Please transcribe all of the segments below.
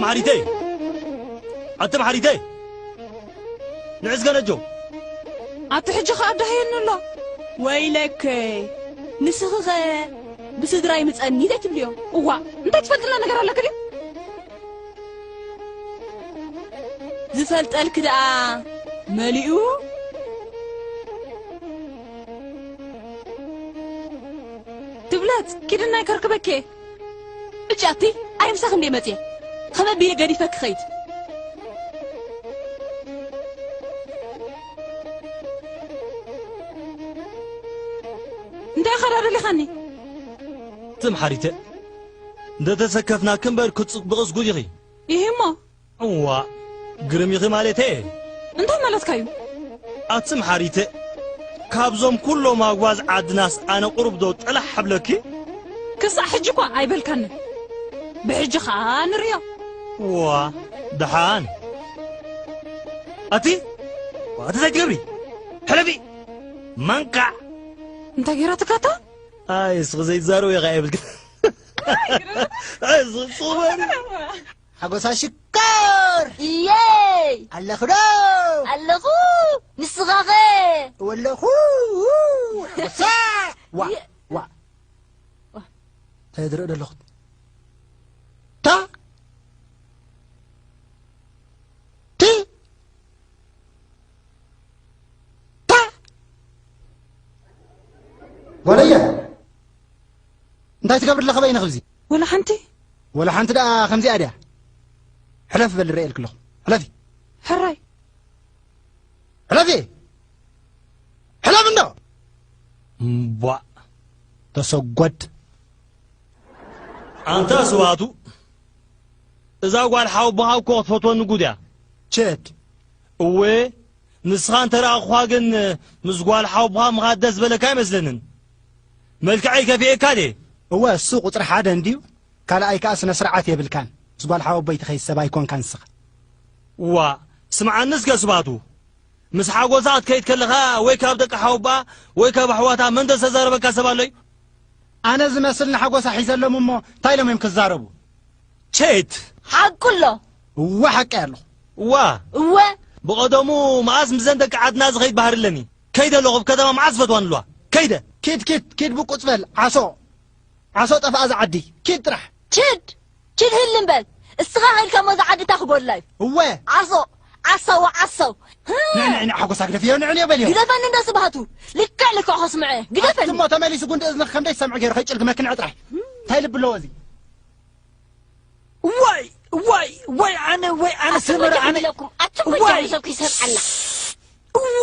ሓሪተይ! ኣቲ ሓሪተይ! ንዕዝገ ነጆ! ኣቲ ሕጂ ኸኣ ዳህየኒ ኣሎ። ወይለከይ፣ ንስኺኸ ብስድራይ ምጸኒ ዘይትብልዮ? እዋ፣ እንታይ ትፈልጥና ነገር ኣለኪ ድዩ? ዝፈልጠልኪ ደኣ መሊኡ? ትብለት፣ ኪድና ይከርክበኪ። እጃቲ፣ ኣይ ምሳኺ እንደ መጽየ። ኸመይ ብየ ገዲፈ ክኸይድ? እንታይ ኢኻ ደሊኻኒ? ትም ሓሪተ፣ እንደ ተሰከፍናኪ እምበር ክትጽብቕስ ጉድ ኢኺ። ይህ እሞ። እዋ፣ ግርም ኢኺ ማለተየ። እንታይ ማለትካ እዩ? ኣትም ሓሪተ፣ ካብዞም ኩሎም ኣጓዝ ዓድናስ ኣነ ቁሩብ ዶ ጥላሕ ኣብለኪ? ክሳዕ ሕጂ እኳ ኣይበልካንን። ብሕጂ ኸኣ ንርእዮ። ዋ፣ ደሓን። ኣቲ፣ ዋ፣ ኣቲ እንታይ ትገብሪ? ሕለፊ! መንካዕ! እንታይ ገይራትካ እታ? ኣይ፣ እስኺ ዘይትዛረቡ ኢኻ የብልኪ። ኣይ፣ እስኺ ጽበሪ። ሓጎሳ ሽኮር! እየይ! ኣለኹ ዶ? ኣለኹ! ንስኻኸ? ወለኹ! ሓጎሳ! ዋ! የ- ዋ! እንታይ ዝርኢ ዘለኹ? ታ! ቲ! ታ! ጓለየ! እንታይ ትገብሪ ኣለኺ በይንኺ ኣብዚ? ወላ ሓንቲ። ወላ ሓንቲ ደኣ ከምዚኣ ድያ? ሕለፍ በል፣ ርእየልኪ ኣለኹ። ሕለፊ። ሕራይ። ሕለፊ! ሕለፍ እንዶ! እምቧእ! ተሰጎድ። ኣንታ ስብሃቱ፣ እዛ ጓል ሓወቦኻ እኮ ክትፈትወኒ ጉድ እያ። ቸድ። እወ፣ ንስኻ እንተ ረኣኹኻ ግን ምስ ጓል ሓወቦኻ ምኻድ ደስ ዝበለካ ኣይመስለንን። መልክዐይ ከፊኤካ ድየ? እወ፣ እሱ ቁጽሪ ሓደ እንድዩ። ካልኣይ ከኣ ስነ ስርዓት የብልካን። ምስ ጓል ሓወቦይ ትኸይድ ሰብ ኣይኮንካን ንስኻ። ዋ፣ ስምዓኒ እስከ ስብሃቱ። ምስ ሓጎሳ ክትከይድ ከለኻ ወይ ካብ ደቂ ሓወቦኣ ወይ ካብ ኣሕዋታ መን ዝተዛረበካ ሰብ ኣሎ'ዩ? ኣነ ዝመስል ንሓጎሳ ሒዘሎም እሞ እንታይ ኢሎም እዮም ክዛረቡ? ቼት! ሓቁ ኣሎ። እወ ሓቂ ኣለኹ። እዋ! እወ! ብቐደሙ መኣስ ምስዘን ደቂ ዓድና ዝኸይድ ባህሪ ኣለኒ። ከይደ ኣለኹ፣ ኣብ ከተማ መዓስ ዝፈትዋን ኣለዋ። ከይደ! ኪድ፣ ኪድ፣ ኪድ ብቁጽ በል፣ ዓሶ። ዓሶ ጠፍኣ እዛ ዓዲ። ኪድ ጥራሕ። ችድ! ችድ ህልም በል። እስኻ ኸይልካ እሞ እዛ ዓዲ እታ ክጎድላ እዩ። እወ። ዓሶ! ዓሳዋ ዓሳው! ንዕ፣ ንዕ፣ ንዕ፣ ሓጎሳ ግደፍዮ፣ ንዕ፣ ንዕ በልዮ። ግደፈኒ እንዶ ስብሃቱ። ልክዕ ልክዕ ከስምዐ። ግደፈኒ። ኣቲ እሞ ተመሊሱ ጉንዲ እዝንኺ ከም ዘይሰምዕ ገይሩ ከይጭልግመኪ ንዕ ጥራሕ። እንታይ ልቢ ኣለዎ እዚ? ዋይ፣ ዋይ፣ ዋይ፣ ኣነ፣ ዋይ፣ ኣነ ኣቱም ሰመረ፣ በጃኹም ኣነ። ኢለኩም፣ ኣቱም ዋይ። በጃኹም ሰብ ክይሰምዓና።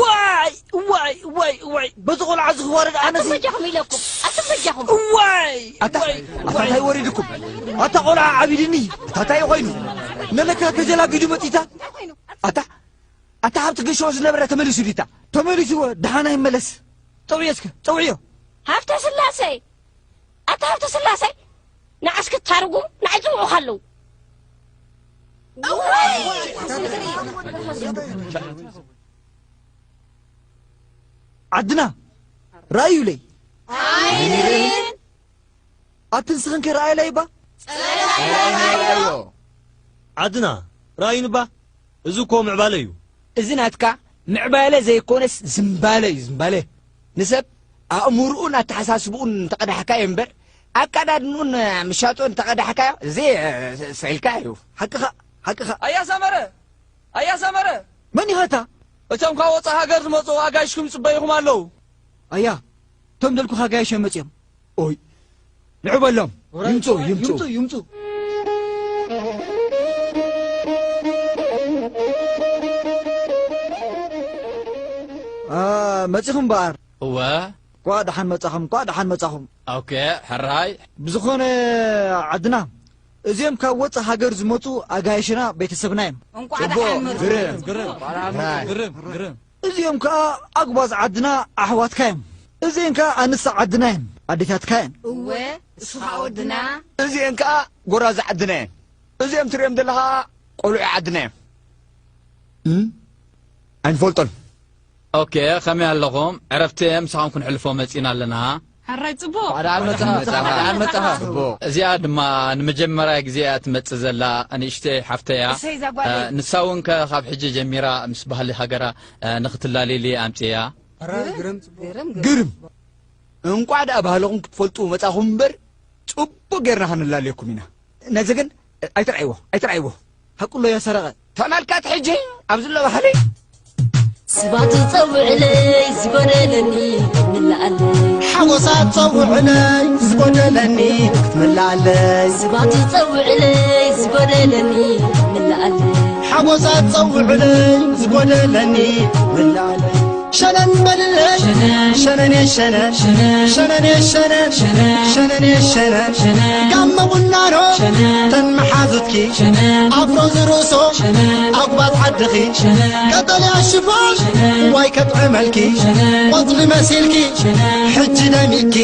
ዋይ፣ ዋይ፣ ዋይ፣ ዋይ፣ በዚ ቆልዓ እዚ ክዋረድ ኣነ ኣቱም እዚ። በጃኹም ኢለኩም፣ ኣቱም በጃኹም። ዋይ፣ ኣታ፣ ዋይ፣ ኣታ ዋይ። እንታይ ወሪድኩም? ኣታ ቆልዓ ዓቢድኒ፣ ኣታ እንታይ ኮይኑ? ነለካ ተጀላጊዱ መጺታ? ኣታ፣ ኣታ ሃብቲ ገሾ ዝነበረ ተመሊሱ ዲታ? ተመሊሱ፣ ደሓና ይመለስ። ጸውዕዮ እስከ፣ ጸውዕዮ። ሃብተ ስላሴ። ኣታ ሃብተ ስላሴ፣ ንዓስ ክታርጉም ንዓይ ጽውዑኻ ኣለዉ። እዋይ! ዓድና ራእዩለይ። ኣትን ስኽን ከ ረኣየለይ እባ? ዓድና ራእዩን እባ። እዚ እኮ ምዕባለ እዩ። እዚ ናትካ ምዕባለ ዘይኮነስ ዝምባለ እዩ፣ ዝምባለ። ንሰብ ኣእምርኡን ኣተሓሳስብኡን እንተቐዳሕካዮ እምበር፣ ኣካዳድንኡን ምሻጡን እንተቐዳሕካዮ፣ እዚ፣ እ፣ ስዒልካ እዩ። ሓቅኻ፣ ሓቅኻ። ኣያ ሰመረ! ኣያ ሰመረ! መን ኢኻ እታ? እቶም ካብ ወጻኢ ሃገር ዝመጹ ኣጋይሽኩም ይጽበዩኹም ኣለዉ። ኣያ፣ እቶም ደልኩኻ ኣጋይሽ እዮም መጺኦም። ኦይ፣ ንዑ በሎም። ይምጹ፣ ይምጹ። ይምጹ፣ ይምጹ። አ፣ መጺኹም እምበኣር። እወ። እንኳዕ ደሓን መጻኹም፣ እንኳዕ ደሓን መጻኹም። ኦኬ፣ ሕራይ። ብዝኾነ፣ ዓድና፣ እዚኦም ካብ ወጻኢ ሃገር ዝመጹ ኣጋይሽና ቤተሰብና እዮም። እንኳዕ ጽቡቕ፣ ደሓን መጹ። ግርም፣ ግርም፣ ግርም፣ ግርም። እዚኦም ከኣ ኣጉባዝ ዓድና ኣሕዋትካ እዮም። እዚአን ከኣ ኣንስቲ ዓድና እየን፣ ኣዴታትካ እየን። እወ፣ እሱ ኸኣ ወድና። እዚአን ከኣ ጎራዙ ዓድና እየን። እዚኦም ትሪኦም ዘለኻ ቆልዑ ዓድና እዮም። እም? ኣይንፈልጦን። ኦኬ፣ ከመይ ኣለኹም? ዕረፍቲ ምሳኹም ክንሕልፎ መጺና ኣለና። ሕራይ ጽቡቕ። ደሓን መጻኻ። ጽቡቕ። እዚኣ ድማ ንመጀመርያ ግዜ እያ ትመጽእ ዘላ ንእሽተይ ሓፍተይ እያ። እሰይ፣ እዛ ጓለይ። እ፣ ንሳ እውን ከ ካብ ሕጂ ጀሚራ ምስ ባህሊ ሃገራ፣ እ፣ ንኽትላለየሉ እየ ኣምጺኤያ። ሕራይ ግርም ጽቡቕ። ግርም፣ ግርም። ግርም። እንቋዕ ደኣ ባህልኹም ክትፈልጡ መጻኹም እምበር፣ ጽቡቕ ጌርና ከነላልየኩም ኢና። ነዚ ግን ኣይትርኣይዎ፣ ኣይትርኣይዎ። ሃቁሎ እዮ ሰረቐ። ተመልከት ሕጂ ኣብዚ ኣሎ ባህሊ። ስባቱ ጸውዕለይ ዝጎደለኒ ክትምልኣለይ። ሓጎሳት ጸውዕለይ ዝጎደለኒ ክትምልኣለይ። ስባቱ ጸውዕለይ ዝጎደለኒ ክትምልኣለይ። ሓጎሳት ጸውዕለይ ዝጎደለኒ ክትምልኣለይ። ሸነን በልለይ ሸነን፣ ሸነን ሸነን፣ ሸነን ሸነን፣ ሸነን ሸነን፣ ሸነን ጋመ ቁናኖ ሸነን፣ ተን መሓዙትኪ ሸነን፣ ኣፍሮ ዝርእሶ ሸነን፣ ኣጉባጥ ዓድኺ ሸነን፣ ቀጠልያ ሽፎን ሸነን፣ ዋይ ከጥዕመልኪ ሸነን፣ ቆጽሊ መሲልኪ ሸነን፣ ሕጂ ደሚቅኪ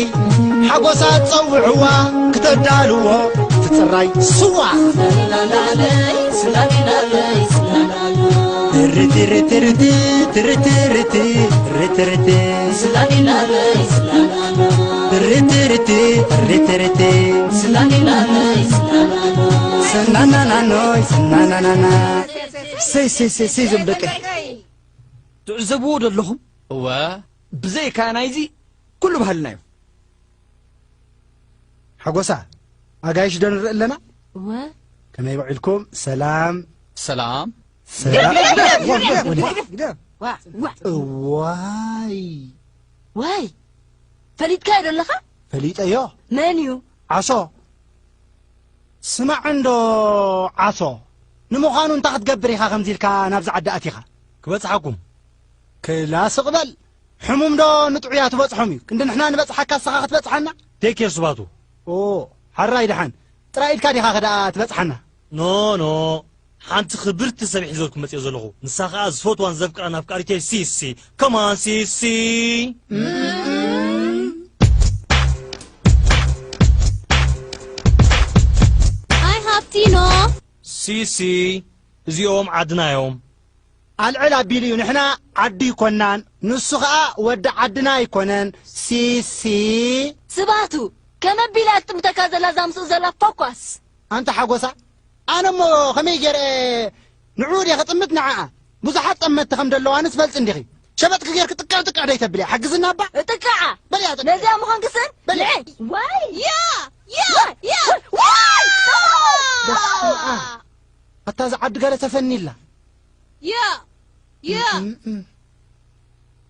ሓጎሳ ጸውዕዋ ክተዳልዎ ትጽራይ ስዋ። ላላላለይ፣ ስላሊላለይ፣ ስላላሎ። ትሪ ትሪ ትሪ ቲ፣ ትሪ ትሪ ቲ፣ ትሪ ትሪ ቲ። ስላሊላለይ፣ ስላላሎ። ትሪ ትሪ ቲ፣ ትሪ ትሪ ቲ። ስላሊላለይ፣ ስላላሎ። ሰናናናኖይ፣ ሰናናናና። ሰይ፣ ሰይ፣ ሰይ፣ ሰይ፣ ዞም ደቀይ። ትዕዘብዎ ዶ ኣለኹም? እወ። ብዘይካ ናይዚ ኩሉ ባህልና እዩ። ሓጎሳ፣ ኣጋይሽ ዶ ንርኢ ኣለና? እወ። ከመይ ውዒልኩም? ሰላም። ሰላም። ሰላም። ግደፍ፣ ግደፍ። ዋ፣ ዋ። እዋይ። ዋይ። ፈሊጥካዮ ዶ ኣለኻ? ፈሊጠዮ። መን እዩ? ዓሶ። ስማዕ እንዶ ዓሶ፣ ንምዃኑ እንታይ ክትገብር ኢኻ ከምዚ ኢልካ ናብዚ ዓዲ ኣቲኻ? ክበጽሓኩም። ክላ ስቕ በል። ሕሙም ዶ ንጥዑያ ትበጽሖም እዩ? ክንዲ ንሕና ንበጽሓካ ንስኻ ክትበጽሓና? ቴክ ኬር ስባቱ። ኦ፣ ሓራይ ደሓን። ጥራይ ኢድካ ዲኻ ከደኣ ትበጽሓና? ኖ፣ ኖ። ሓንቲ ክብርቲ ሰብ ሒዘልኩም መጽዮ ዘለኹ። ንሳ ኸኣ ዝፈትዋን ዘፍቅራን ኣፍቃሪተይ ሲሲ። ከማን ሲሲ። ኣይ ሃብቲኖ። ሲሲ፣ እዚኦም ዓድና እዮም። ኣልዕል ኣቢሉ እዩ፣ ንሕና ዓዱ ኣይኮናን፣ ንሱ ኸኣ ወዲ ዓድና ኣይኮነን። ሲሲ። ስባቱ፣ ከመይ ኣቢላ እያ ትጥምተካ ዘላ እዛ ምስኡ ዘላ ፎኳስ? ኣንታ ሓጎሳ፣ ኣነ እሞ ከመይ ገይረ ንዕኡ ድየ ክጥምት ንዓኣ? ብዙሓት ጠመትቲ ከም ዘለዋንስ ፈልጢ እንዲኺ። ሸበጥኪ ጌርኪ ጥቅዕ ጥቅዕ ደይተብልያ፣ ሓግዝና እባ። እጥቅዓ። በልያ ጥቅዕ። ነዚኣ ምዃንኪ ስእን? በልያ። ንዒ። ዋይ። ያ፣ ያ፣ ያ። ዋይ። በስመ ኣብ። ኣታ እዛ ዓዲ ገለ ተፈኒላ። ያ፣ ያ። እም፣ እም።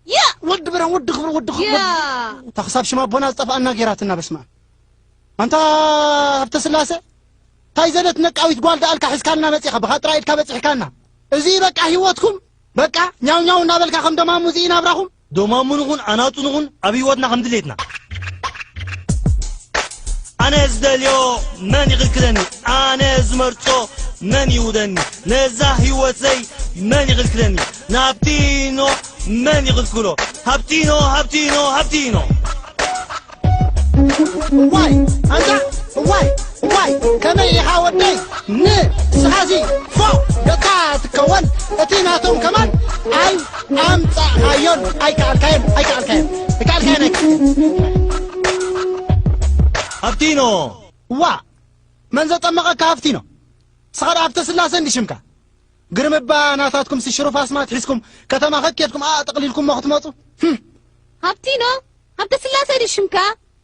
ያ። ወዲ ብርሃን፣ ወዲ ክብሪ፣ ወዲ ክብሪ፣ ያ። ወዲ፣ እታ ክሳብ ሽም ኣቦና ዝጠፍኣና ጌራትና፣ በስመ ኣብ። ኣንታ ሃብተ ስላሴ፣ ታይ ዘለት ነቃዊት ጓል ደኣልካ ሒዝካልና መጺኻ፣ ብኻ ጥራይ ኢድካ በጺሕካና። እዚ በቃ ህይወትኩም፣ በቃ ኛው ኛው እናበልካ ከም ደማሙ እዚ ናብራኹም። ደማሙ ንኹን ኣናጹ ንኹን ኣብ ህይወትና ከም ድሌትና። ኣነ ዝደልዮ መን ይኽልክለኒ? ኣነ ዝመርጾ መን ይውደኒ? ነዛ ህይወተይ መን ይኽልክለኒ? ንሃብቲኖ መን ይኽልክሎ? ሃብቲኖ፣ ሃብቲኖ፣ ሃብቲኖ። ዋይ ኣንታ፣ ዋይ፣ ዋይ፣ ከመይ ኢኻ ወደይ? ንስኻሲ ፎእ በታ ትከወን፣ እቲ ናቶም ከማን ኣይ ኣምጻእካዮን፣ ኣይከኣልካዮን፣ ኣይከኣልካዮን፣ ኣይከኣልካዮን፣ ኣይከኣልካዮን። ሃብቲኖ። ዋ፣ መን ዘጠመቐካ ሃብቲኖ? ንስኻ ደኣ ሃብተ ስላሰ እንዲ ሽምካ። ግርም እባ ናታትኩም ሽሩፍ ኣስማት ሒዝኩም ከተማ ከኬድኩም ኣጠቕሊልኩሞ ክትመጹ። ህም። ሃብቲኖ፣ ሃብተ ስላሰ ድዩ ሽምካ?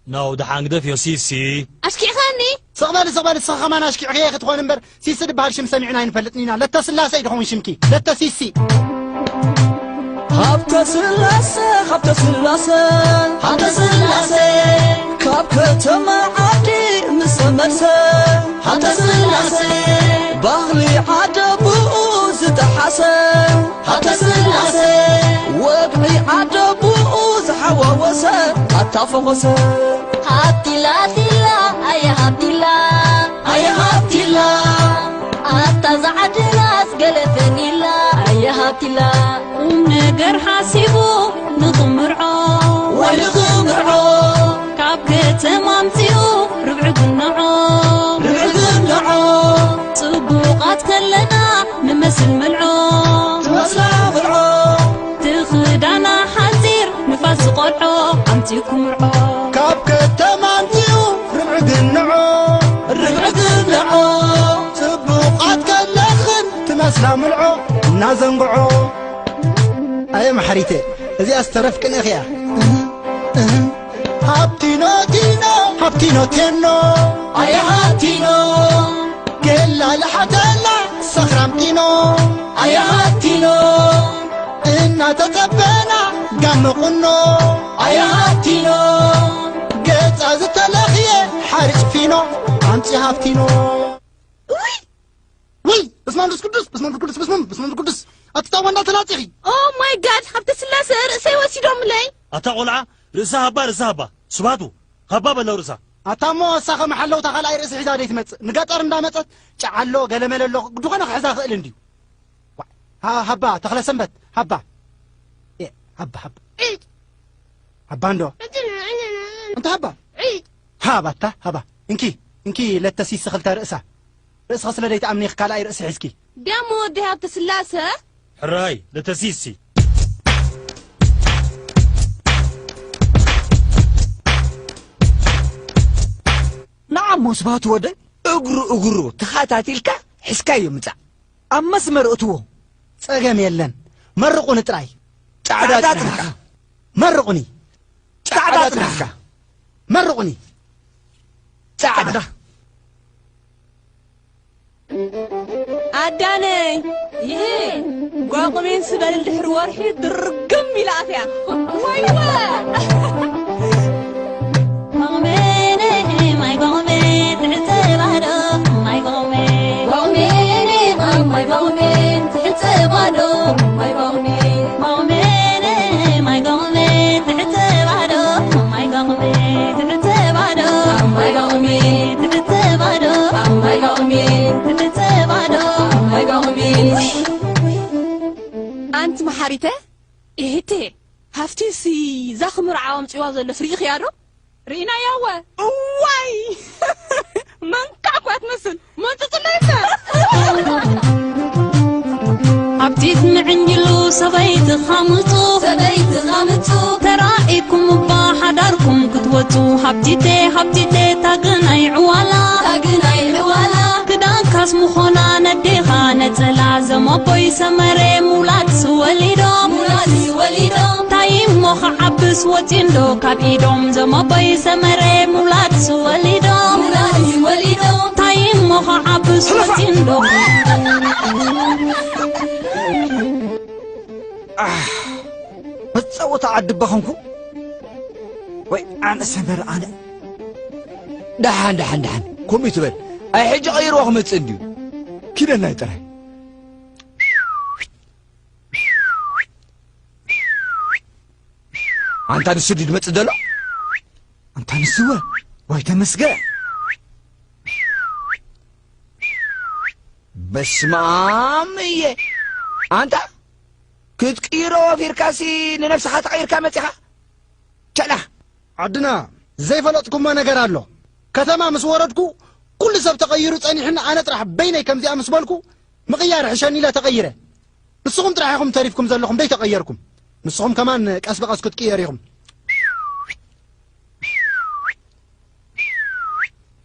ናው ደሓን ግደፍዮ ሲሲ። ኣሽኪዕኻኒ። ስቕ በሊ፣ ስቕ በሊ፣ ንስኺ ከማን ኣሽኪዕክየ ክትኾኒ እምበር፣ ሲሲ ድበሃል ሽም ሰሚዕና ኣይንፈልጥን ኢና። ለተ ስላሰ እዩ ድኸውን ሽምኪ። ለተ ሲሲ። ሃብተ ስላሰ፣ ሃብተ ስላሰ፣ ሃብተ ስላሰ፣ ካብ ከተማ ዓዲ ምስ ተመልሰ፣ ሃብተ ስላሰ፣ ባህሊ ዓደቡኡ ዝጠሓሰ፣ ሃብተ ስላሰ፣ ወግዒ ዓደቡኡ ዝሓዋወሰ፣ ኣታ ፈኾሰ። ሃብቲላ፣ ቲላ፣ ኣየ ሃብቲላ፣ ኣየ ሃብቲላ፣ ኣታ ዛዓድናስ ገለ ፈኒላ፣ ኣየ ሃብቲላ። ቁም ነገር ሓሲቡ ንኽምርዖ፣ ወይ ንኽምርዖ፣ ካብ ከተማ ኣምጺኡ ርብዒ ግንዖ፣ ርብዒ ግንዖ፣ ጽቡቓት ከለና ንመስል ምልዖ፣ ንመስላ ምልዖ፣ እቲ ክዳና ሓጺር ንፋስ ዝቖልዖ፣ ኣንታ ካብ ከተማ ኣምጺኡ ርብዒ ግንዖ፣ ርብዒ ግንዖ። ጽቡቓት ከለኽን ትመስላ ምልዖ እናዘንግዖ። ኣየ መሓሪተ፣ እዚኣስ ተረፍ ቅንእኺ እያ። ሃብቲኖ ቲኖ፣ ሃብቲኖ ቴኖ፣ ኣየ ሃብቲኖ። ጌላ ለሓተላ ሰኽራም ጢኖ፣ ኣየ ሃብቲኖ። እናተጸበና ጋመ ቁኖ፣ ኣየ ሃብቲኖ። ገጻ ዝተለኽየ ሓርጭ ፊኖ፣ ኣምጺ ሃብቲኖ። ውይ! ውይ! በስመ አብ መንፈስ ቅዱስ፣ በስመ አብ መንፈስ ቅዱስ፣ በስመ አብ፣ በስመ አብ መንፈስ ቅዱስ። ኣትታዋ እንዳተላጺኺ። ኦ ማይ ጋድ፣ ሃብተ ስላሰ ርእሰይ ወሲዶምለይ። ኣታ ቆልዓ፣ ርእሳ ሃባ፣ ርእሳ ሃባ። ስባቱ፣ ሃባ በለው ርእሳ። ኣታ እሞ እሳ ከመሓለውታ ካልኣይ ርእሲ ሒዛ ደይ ትመጽእ? ንገጠር እንዳመጸት ጨዓሎ፣ ገለመለ ኣሎ፣ ግዱ ኾነ ክሕዛ ክእል እንድዩ። ዋ፣ ሃ-፣ ሃባ፣ ተኽለ ሰንበት፣ ሃባ። ኤ፣ ሃባ፣ ሃባ። ዒድ። ሃባ እንዶ። ዕጭ፣ ዕጭ፣ ዕጭ። እንተ ሃባ። ዒድ። ሃባ፣ ኣታ፣ ሃባ። እንኪ፣ እንኪ፣ ለተሲስ ክልተ ርእሳ። ርእስኺ ስለ ደይትኣምኒ ኢኺ ካልኣይ ርእሲ ሒዝኪ። ዳሞ ወዲ ሃብተ ስላሰ። ሕራይ፣ ለተሲሲ። ንዓሞ ስባቱ ወደይ፣ እግሩ እግሩ ተኻታቲልካ ሕዝካዮ ምጻእ። ኣብ መስመር እትዎ። ጸገም የለን። መርቑኒ ጥራይ። ጻዕዳ ጻዕዳ ጽንካ። ጽንካ። መርቑኒ። ጻዕዳ ጻዕዳ ጽንካ። ጽንካ። መርቑኒ። ጻዕዳ። ጻዕዳ። ኣዳነይ፣ ይሄ ጓቑሜን ስበል ድሕሪ ወርሒ ድርግም ኢላ ኣትያ። ወይወ! ጓቑሜን፣ ማይ ጓቑሜን፣ ትሕተ ባዶ፣ ማይ ጓቑሜን። ጓቑሜን፣ ማይ ጓቑሜን፣ ትሕተ ባዶ፣ ማይ ጓቑሜን። ጓቑሜን፣ ማይ ጓቑሜን፣ ትሕተ ባዶ፣ ማይ ጓቑሜን፣ ትሕተ ባዶ፣ ማይ ጓቑሜን፣ ትሕተ ባዶ፣ ማይ ጓቑሜን፣ ትሕተ ባዶ፣ ማይ ጓቑሜን። ኣንቲ መሓሪተ፣ እህቴ፣ ሃፍቲሲ እዛ ክምርዓው ኣምጺዋ ዘሎ ፍሪእኽያ ዶ? ርኢናያ እወ። እዋይ! መንካዕ እኳ ትመስል። መንጽጽለይተ! ሃብቲት ምዕንጅሉ ሰበይቲ ኻምጹ፣ ሰበይቲ ኻምጹ። ተራኢኩም እባ ሓዳርኩም ክትወጹ። ሃብቲቴ፣ ሃብቲቴ፣ ታግናይ ዕዋላ። ታግናይ ዕዋላ። ክዳንካስ ምኾና ነዴኻ ነጸላ። ዘመቦይ ሰመረ ሙላድስ ወሊዶም። ሙላድስ ወሊዶም። ታይ እሞ ክዓብስ ወጺንዶ ካብ ኢዶም። ዘመቦይ ሰመረ ሙላድስ ወሊዶም። ሙላድስ ወሊዶም። ታይ እሞ ክዓብስ ወጺንዶ። ኣህ፣ መጻወታ ዓዲ እባ ኾንኩ። ወይ ኣነ ሰመረ ኣነ። ደሓን፣ ደሓን፣ ደሓን። ከምኡ ትበል። ኣይ ሕጂ ቀይርዎ ክመጽእ እንድዩ። ኪደናይ ጥራይ። ኣንታ ንሱ ድዩ ዝመጽእ ዘሎ? ኣንታ ንስወ? ወይ ተመስገ። በስመ ኣብ እየ። ኣንታ ክትቅይሮ ወፊርካሲ ንነብስኻ ተቐይርካ መጺኻ? ቸላ። ዓድና ዘይፈለጥኩሞ ነገር ኣሎ። ከተማ ምስ ወረድኩ ኩሉ ሰብ ተቐይሩ ጸኒሑኒ፣ ኣነ ጥራሕ በይነይ ከምዚኣ ምስ በልኩ ምቕያር ሕሸኒ ኢለ ተቐይረ። ንስኹም ጥራሕ ኢኹም ተሪፍኩም ዘለኹም ደይተቐየርኩም። ንስኹም ከማን ቀስ ብቐስ ክትቅየሩ ኢኹም።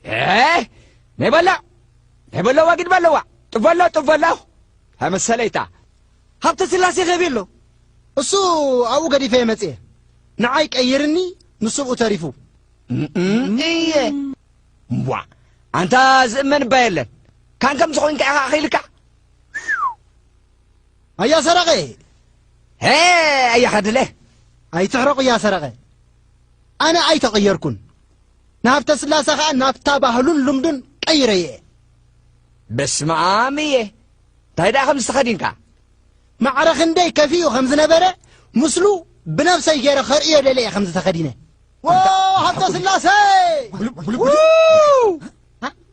ኤ፣ ናይ በሎ፣ ናይ በሎ፣ ወጊድ በለዋ። ጥበሎ፣ ጥበሎ። ሃመሰለይታ። ሃብተ ስላሴ ኸ ኣበይ ኣሎ? እሱ ኣብኡ ገዲፈ መጽየ። ንዓይ ቀይርኒ፣ ንሱ ብኡ ተሪፉ። እም፣ እም፣ እየ። እምቧ፣ ኣንታ ዝእመን እባ የለን። ካን ከም ዝኾንካ ኢኻ ኣኺልካ። ኣያ ሰረቐ። ሄ፣ ኣያ ኸድለ። ኣይትሕረቑ እያ ሰረቐ። ኣነ ኣይተቐየርኩን። ንሃብተ ስላሰ ኸኣ ናብታ ባህሉን ልምዱን ቀይረዮ እየ። በስመ ኣብ እየ። እንታይ ደኣ ከምዚ ተኸዲንካ? ማዕረ ክንደይ ከፊኡ ከም ዝነበረ ምስሉ ብነብሰይ ገይረ ከርእዮ ደልየ እየ ከምዚ ተኸዲነ። ዎ፣ ሃብተ ስላሰ! ው!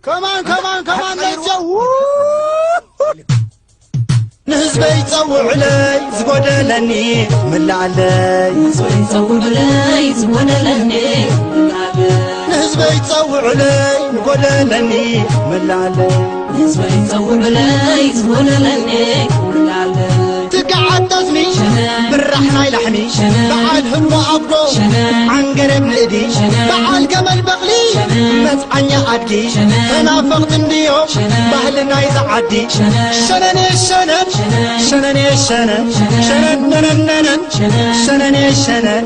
ከማን፣ ከማን፣ ከማን፣ ነጨው! ንህዝበይ ጸውዑለይ ዝጎደለኒ ምላኣለይ። ንህዝበይ ጸውዑለይ ዝጎደለኒ ምላኣለይ። ንህዝበይ ጸውዑለይ ዝጎደለኒ ምላኣለይ። ንህዝበይ ጸውዑለይ ዝጎደለኒ ምላኣለይ። ትግዓት ጠስሚ ሸነ። ብራሕ ናይ ላሕሚ ሸነ። በዓል ህልሞ ኣጉዶ ሸነ። ዓንገረብ ንእዲ በዓል ገመል በቕሊ መጽዓኛ ኣድጊ ተናፈቕቲ እንድዮም ባህሊ ናይዛ ዓዲ። ሸነነ ሸነን ሸነነ ሸነን ሸነን ነነን ነነን ሸነነ ሸነን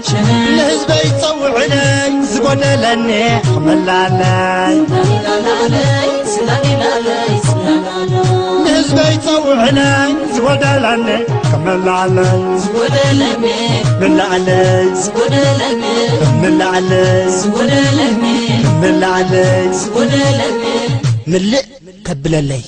ንህዝበይ ጸውዕለይ ዝጎደለኒ ክመላለይ ንህዝበይ ጸውዕለይ ዝጎደለኒ ክመላለይ ዝጎደለኒ ምለኣለይ ዝጎደለኒ ምለኣለይ ዝጎደለኒ ምለኣለይ ዝጎደለኒ ምልእ ከብለለይ